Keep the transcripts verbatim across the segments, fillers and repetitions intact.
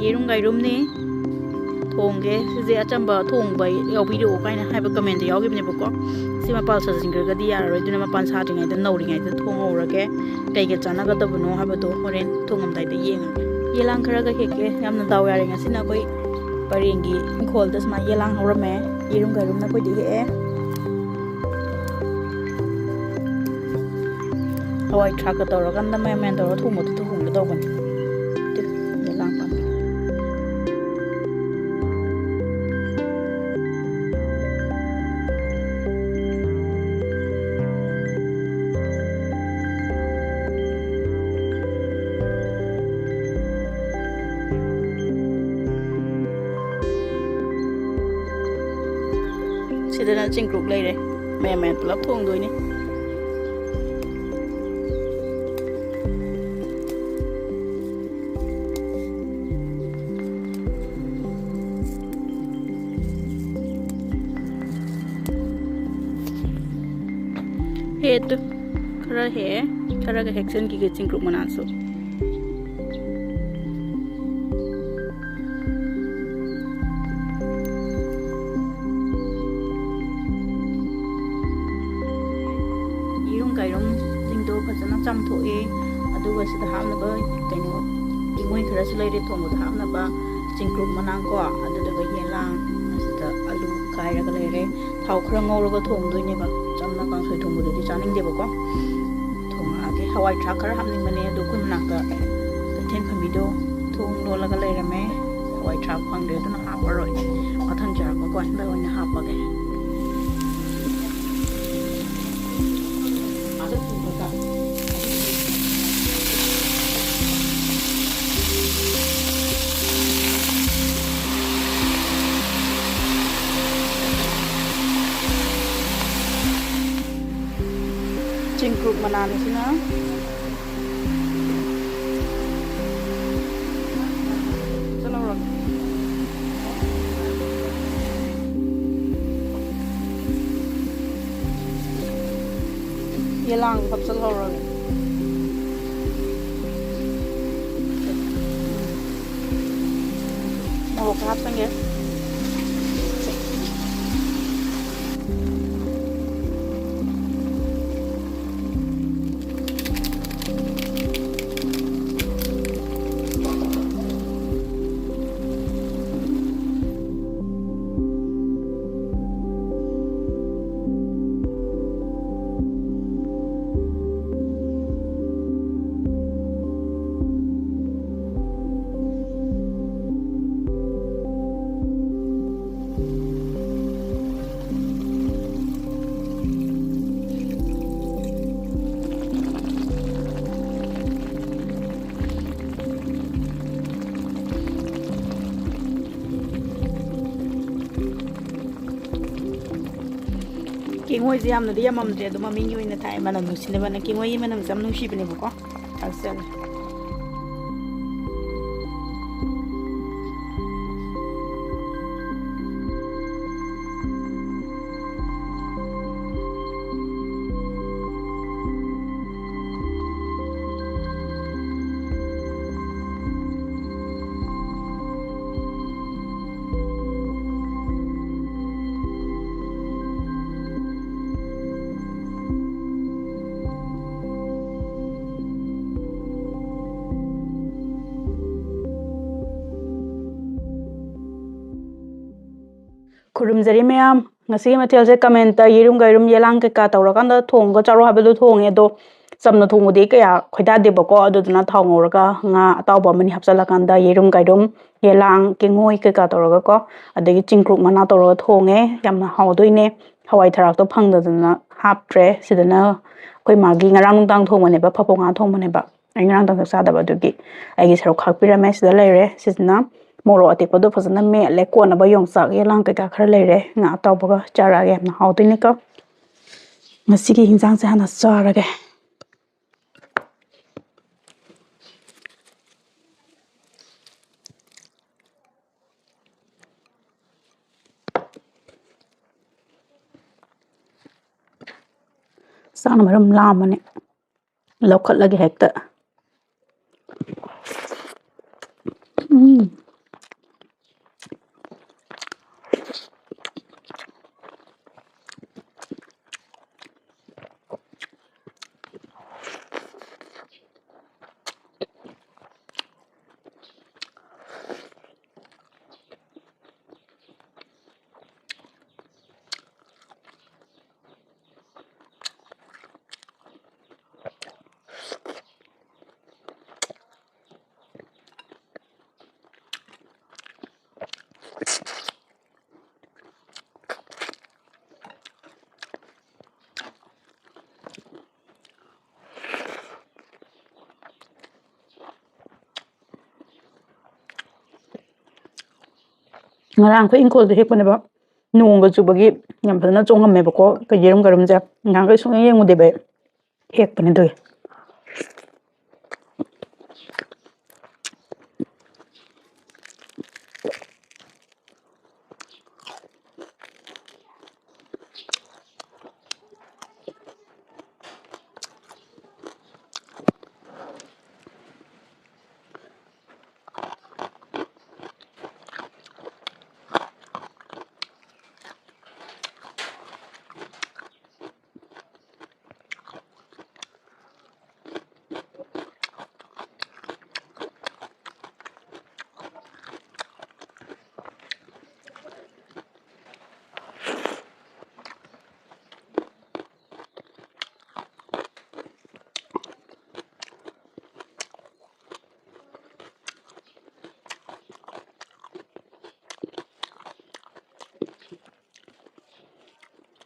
ꯌꯦꯔꯨꯝ ꯒꯥꯏꯔꯨꯝꯅꯦ꯫ ꯊꯣꯡꯒꯦ꯫ ꯁꯤꯁꯦ ꯑꯆꯝꯕ ꯊꯣꯡꯕ ꯌꯥꯎꯕꯤꯔꯛꯑꯣ ꯀꯥꯏꯅ ꯍꯥꯏꯕ comment ꯌꯥꯎꯈꯤꯕꯅꯦꯕꯀꯣ꯫ ꯁꯤ ꯃꯄꯥꯟ ꯁꯥꯖꯤꯟꯈ꯭ꯔꯒꯗꯤ ꯌꯥꯔꯔꯣꯏ, ꯑꯗꯨꯅ ꯃꯄꯥꯟ ꯁꯥꯗ꯭ꯔꯤꯉꯩꯗ, ꯅꯧꯔꯤꯉꯩꯗ ꯊꯣꯡꯍꯧꯔꯒꯦ꯫ ꯀꯩꯒ ꯆꯥꯟꯅꯒꯗꯕꯅꯣ ꯍꯥꯏꯕꯗꯣ ꯍꯣꯔꯦꯟ ꯊꯣꯡꯉꯝꯗꯥꯏꯗ ꯌꯦꯡꯉꯒꯦ꯫ ꯌꯦꯂꯥꯡ ꯈꯔꯒ ꯍꯦꯛꯀꯦ꯫ ꯌꯥꯝꯅ ꯗꯥꯎ ꯌꯥꯔꯦ, ꯉꯁꯤꯅ ꯑꯩꯈꯣꯏ ꯄꯔꯦꯡꯒꯤ ꯏꯪꯈꯣꯜꯗ ꯁꯨꯃꯥꯏꯅ ꯌꯦꯂꯥꯡ ꯍꯧꯔꯝꯃꯦ꯫ ꯌꯦꯔꯨꯝ ꯒꯥꯏꯔꯨꯝꯅ ꯑꯩꯈꯣꯏꯗꯤ ꯍꯦꯛꯑꯦ꯫ ꯍꯋꯥꯏ ꯊ꯭ꯔꯥꯛꯀ ꯇꯧꯔꯀꯥꯟꯗ ꯃꯌꯥꯟ ꯃꯌꯥꯟ ꯇꯧꯔꯒ ꯊꯣꯡꯕꯗꯨ ꯊꯣꯡꯒꯦ ꯇꯧꯕꯅꯤ꯫ ꯑꯗꯨ ꯌꯦꯂꯥꯡ ꯄꯥꯝꯕꯤ꯫ ꯁꯤꯗꯅ ꯆꯤꯡꯀ꯭ꯔꯨꯞ ꯂꯩꯔꯦ꯫ ꯃꯌꯥꯟ ꯃꯌꯥꯟ ꯄꯨꯂꯞ ꯊꯣꯡꯗꯣꯏꯅꯤ꯫ ꯍꯦ ꯇꯨ, ꯈꯔ ꯍꯦꯛꯑꯦ, ꯈꯔꯒ ꯍꯦꯛꯆꯟꯈꯤꯒꯦ ꯆꯤꯡꯀ꯭ꯔꯨꯞ ꯃꯅꯥꯁꯨ꯫ ꯌꯦꯔꯨꯝ ꯀꯩꯔꯨꯝꯁꯤꯡꯗꯣ ꯐꯖꯅ ꯆꯥꯝꯊꯣꯛꯑꯦ꯫ ꯑꯗꯨꯒ ꯁꯤꯗ ꯍꯥꯞꯅꯕ ꯀꯩꯅꯣ, ꯀꯦꯡꯉꯣꯏ ꯈꯔꯁꯨ ꯂꯩꯔꯦ ꯊꯣꯡꯕꯗ ꯍꯥꯞꯅꯕ꯫ ꯆꯤꯡꯀ꯭ꯔꯨꯞ ꯃꯅꯥꯀꯣ, ꯑꯗꯨꯗꯨꯒ ꯌꯦꯂꯥꯡ, ꯑꯁꯤꯗ ꯑꯂꯨ ꯀꯥꯏꯔꯒ ꯂꯩꯔꯦ꯫ ꯊꯥꯎ ꯈꯔ ꯉꯧꯔꯒ ꯊꯣꯡꯗꯣꯏꯅꯦꯕ꯫ ꯆꯝꯅ ꯀꯥꯡꯁꯣꯏ ꯊꯣꯡꯕꯗꯨꯗꯤ ꯆꯥꯅꯤꯡꯗꯦꯕꯀꯣ꯫ ꯊꯣꯡꯉꯛꯑꯒꯦ꯫ ꯍꯋꯥꯏ ꯊ꯭ꯔꯥꯛ ꯈꯔ ꯍꯥꯞꯅꯤꯡꯕꯅꯦ, ꯑꯗꯣ ꯑꯩꯈꯣꯏ ꯃꯅꯥꯛꯇ ꯀꯩꯊꯦꯜ ꯐꯝꯕꯤꯗꯣ ꯊꯣꯡ ꯂꯣꯜꯂꯒ ꯂꯩꯔꯝꯃꯦ꯫ ꯍꯋꯥꯏ ꯊ꯭ꯔꯥꯛ ꯐꯪꯗ꯭ꯔꯦ, ꯑꯗꯨꯅ ꯍꯥꯞꯄꯔꯣꯏ꯫ ꯃꯊꯪ ꯆꯥꯔꯛꯄ ꯀꯥꯟꯗ ꯑꯣꯏꯅ ꯍꯥꯞꯄꯒꯦ꯫ ꯆꯤꯡꯀ꯭ꯔꯨꯞ ꯃꯅꯥꯅꯤ ꯁꯤꯅ꯫ ꯆꯠꯍꯧꯔꯒꯦ꯫ ꯌꯦꯂꯥꯡ ꯍꯥꯞꯆꯜꯍꯧꯔꯒꯦ꯫ ꯍꯥꯞꯆꯟꯒꯦ꯫ ꯀꯦꯡꯉꯣꯏꯁꯦ ꯌꯥꯝꯅꯗꯤ ꯌꯥꯝꯃꯝꯗ꯭ꯔꯦ, ꯑꯗꯣ ꯃꯃꯤꯡꯒꯤ ꯑꯣꯏꯅ ꯊꯥꯛꯑꯦ, ꯃꯅꯝ ꯅꯨꯡꯁꯤꯅꯕꯅ꯫ ꯀꯦꯡꯉꯣꯏꯒꯤ ꯃꯅꯝꯁꯦ ꯌꯥꯝ ꯅꯨꯡꯁꯤꯕꯅꯦꯕꯀꯣ꯫ ꯊꯥꯛꯆꯜꯂꯦ꯫ ꯈꯨꯔꯨꯝꯖꯔꯤ ꯃꯌꯥꯝ꯫ ꯉꯁꯤꯒꯤ ꯃꯊꯦꯜꯁꯦ ꯀꯃꯦꯟꯇ ꯌꯦꯔꯨꯝ ꯀꯩꯔꯨꯝ ꯌꯦꯂꯥꯡ ꯀꯩꯀꯥ ꯇꯧꯔꯀꯥꯟꯗ ꯊꯣꯡꯉꯒ ꯆꯥꯔꯣ ꯍꯥꯏꯕꯗꯣ ꯊꯣꯡꯉꯦ, ꯑꯗꯣ ꯆꯝꯅ ꯊꯣꯡꯕꯗꯤ ꯀꯌꯥ ꯈꯣꯏꯗꯥꯗꯦꯕꯀꯣ꯫ ꯑꯗꯨꯗꯨꯅ ꯊꯥꯎ ꯉꯧꯔꯒ ꯉꯥ ꯑꯇꯥꯎꯕ ꯑꯃꯅꯤ ꯍꯥꯞꯆꯜꯂꯀꯥꯟꯗ ꯌꯦꯔꯨꯝ ꯀꯩꯔꯨꯝ, ꯌꯦꯂꯥꯡ, ꯀꯦꯡꯉꯣꯏ ꯀꯩꯀꯥ ꯇꯧꯔꯒꯀꯣ, ꯑꯗꯒꯤ ꯆꯤꯡꯀ꯭ꯔꯨꯞ ꯃꯅꯥ ꯇꯧꯔꯒ ꯊꯣꯡꯉꯦ꯫ ꯌꯥꯝꯅ ꯍꯥꯎꯗꯣꯏꯅꯦ꯫ ꯍꯋꯥꯏ ꯊꯔꯥꯛꯇꯣ ꯐꯪꯗꯗꯅ ꯍꯥꯞꯇ꯭ꯔꯦ꯫ ꯁꯤꯗꯅ ꯑꯩꯈꯣꯏ ꯃꯥꯒꯤ ꯉꯔꯥꯡ ꯅꯨꯡꯗꯥꯡ ꯊꯣꯡꯕꯅꯦꯕ, ꯐꯕꯣ ꯉꯥ ꯊꯣꯡꯕꯅꯦꯕ꯫ ꯑꯩ ꯉꯔꯥꯡ ꯅꯨꯡꯗꯥꯡ ꯆꯥꯛ ꯆꯥꯗꯕ, ꯑꯗꯨꯒꯤ ꯑꯩꯒꯤ ꯁꯔꯨꯛ ꯈꯥꯛꯄꯤꯔꯝꯃꯦ꯫ ꯁꯤꯗ ꯂꯩꯔꯦ꯫ ꯁꯤꯁꯤꯅ ꯃꯣꯔꯣꯛ ꯑꯇꯦꯛꯄꯗꯣ ꯐꯖꯅ ꯃꯦꯠꯂꯦ꯫ ꯀꯣꯟꯅꯕ ꯌꯣꯡꯆꯥꯛ, ꯌꯦꯂꯥꯡ ꯀꯩꯀꯥ ꯈꯔ ꯂꯩꯔꯦ꯫ ꯉꯥ ꯑꯇꯥꯎꯕꯒ ꯆꯥꯔꯛꯑꯒꯦ꯫ ꯌꯥꯝꯅ ꯍꯥꯎꯗꯣꯏꯅꯤꯀꯣ꯫ ꯉꯁꯤꯒꯤ ꯍꯤꯟꯖꯥꯡꯁꯦ ꯍꯥꯟꯅ ꯆꯥꯔꯒꯦ꯫ ꯆꯥꯛꯅ ꯃꯔꯨꯝ ꯂꯥꯝꯕꯅꯦ꯫ ꯂꯧꯈꯠꯂꯒꯦ ꯍꯦꯛꯇ꯫ ꯎꯝ꯫ ꯉꯔꯥꯡ ꯑꯩꯈꯣꯏ ꯏꯪꯈꯣꯜꯗ ꯍꯦꯛꯄꯅꯦꯕ, ꯅꯣꯡꯒ ꯆꯨꯕꯒꯤ ꯌꯥꯝ ꯐꯖꯅ ꯆꯣꯡꯉꯝꯃꯦꯕꯀꯣ, ꯑꯩꯈꯣꯏ ꯌꯦꯔꯨꯝ ꯀꯔꯨꯝꯁꯦ꯫ ꯅꯍꯥꯟꯈꯩ ꯁꯨꯡꯌꯦꯡ ꯌꯦꯡꯉꯨꯗꯦꯕ ꯑꯩ, ꯍꯦꯛꯄꯅꯦ ꯑꯗꯨꯒꯤ꯫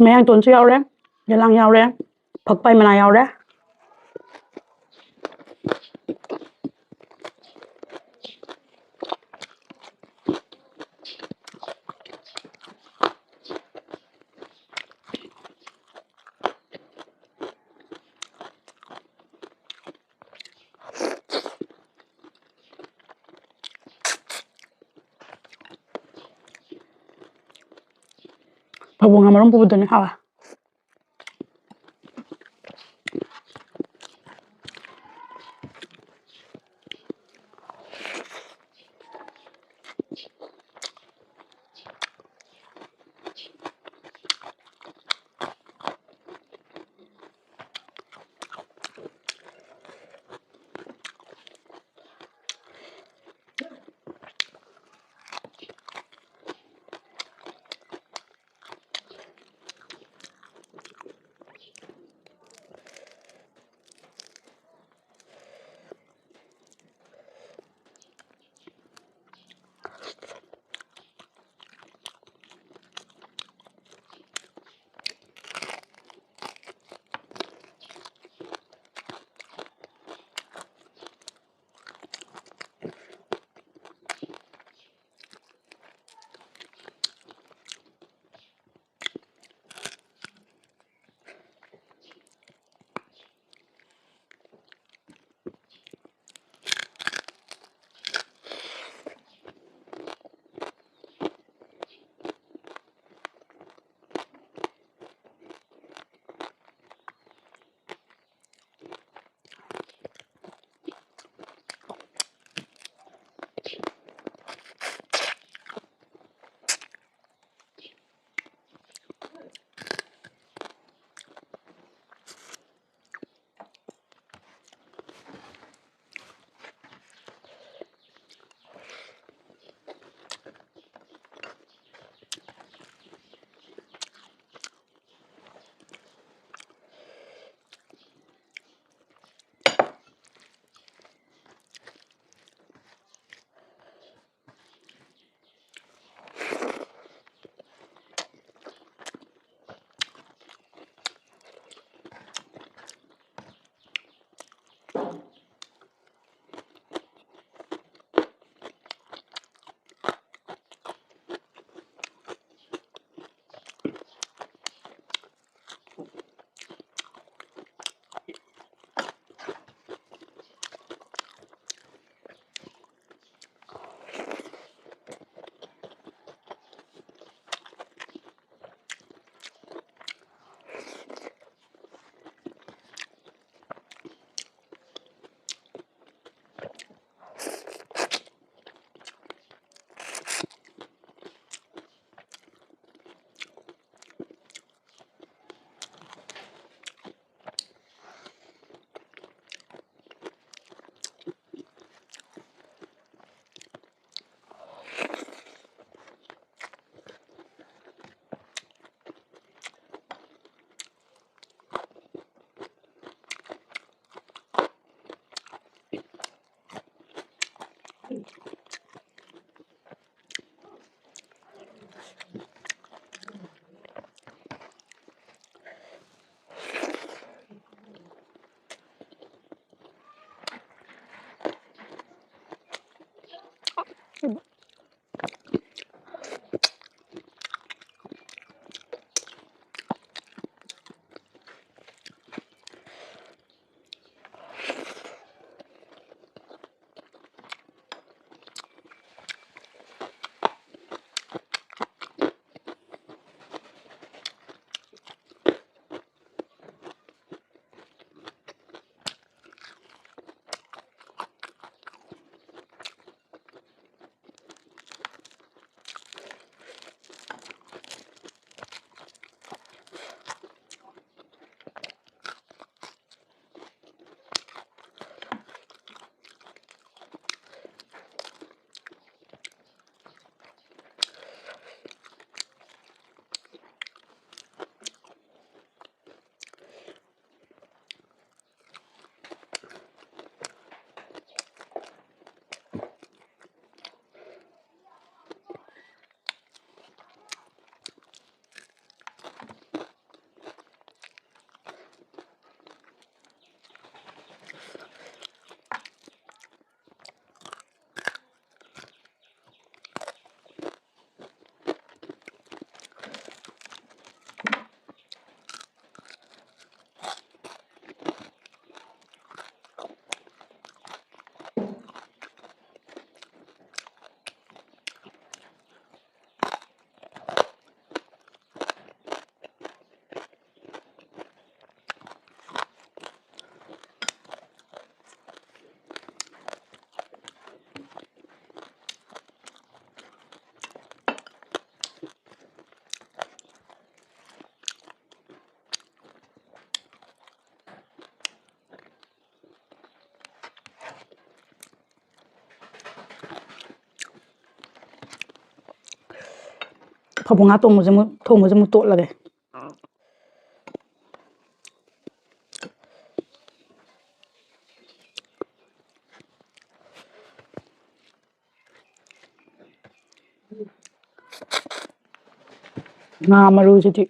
ꯃꯌꯥꯡꯇꯣꯟꯁꯨ ꯌꯥꯎꯔꯦ, ꯌꯦꯂꯥꯡ ꯌꯥꯎꯔꯦ, ꯐꯛꯄꯥꯏ ꯃꯅꯥ ꯌꯥꯎꯔꯦ꯫ ꯐꯕꯣꯡ ꯉꯥ ꯃꯔꯨꯝ ꯄꯨꯕꯗꯨꯅꯦ ꯍꯥꯎꯋꯦ꯫ ꯀꯕꯣꯛ ꯉꯥ ꯊꯣꯡꯕꯁꯦ ꯑꯃꯨꯛ, ꯊꯣꯡꯕꯁꯦ ꯑꯃꯨꯛ ꯇꯣꯠꯂꯒꯦ꯫ ꯉꯥ ꯃꯔꯨꯁꯤꯗꯤ꯫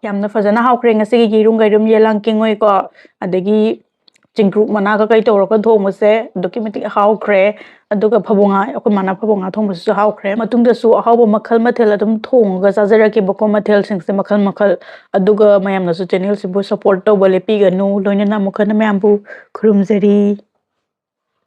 ꯌꯥꯝꯅ ꯐꯖꯅ ꯍꯥꯎꯈ꯭ꯔꯦ ꯉꯁꯤꯒꯤ ꯌꯦꯔꯨꯝ ꯀꯩꯔꯨꯝ, ꯌꯦꯂꯥꯡ ꯀꯦꯡꯉꯣꯏꯀꯣ, ꯑꯗꯒꯤ ꯆꯤꯡꯀ꯭ꯔꯨꯞ ꯃꯅꯥꯒ ꯀꯩ ꯇꯧꯔꯒ ꯊꯣꯡꯕꯁꯦ ꯑꯗꯨꯛꯀꯤ ꯃꯇꯤꯛ ꯍꯥꯎꯈ꯭ꯔꯦ꯫ ꯑꯗꯨꯒ ꯐꯕꯣ ꯉꯥ, ꯑꯩꯈꯣꯏ ꯃꯥꯅ ꯐꯕꯣ ꯉꯥ ꯊꯣꯡꯕꯁꯤꯁꯨ ꯍꯥꯎꯈ꯭ꯔꯦ꯫ ꯃꯇꯨꯡꯗꯁꯨ ꯑꯍꯥꯎꯕ ꯃꯈꯜ ꯃꯊꯦꯜ ꯑꯗꯨꯝ ꯊꯣꯡꯉꯒ ꯆꯥꯖꯔꯛꯀꯦꯕꯀꯣ, ꯃꯊꯦꯜꯁꯤꯡꯁꯦ ꯃꯈꯜ ꯃꯈꯜ꯫ ꯑꯗꯨꯒ ꯃꯌꯥꯝꯅꯁꯨ ꯆꯦꯅꯦꯜꯁꯤꯕꯨ ꯁꯞꯄꯣꯔꯠ ꯇꯧꯕ ꯂꯦꯞꯄꯤꯒꯅꯨ꯫ ꯂꯣꯏꯅꯅ ꯑꯃꯨꯛ ꯍꯟꯅ ꯃꯌꯥꯝꯕꯨ ꯈꯨꯔꯨꯝꯖꯔꯤ꯫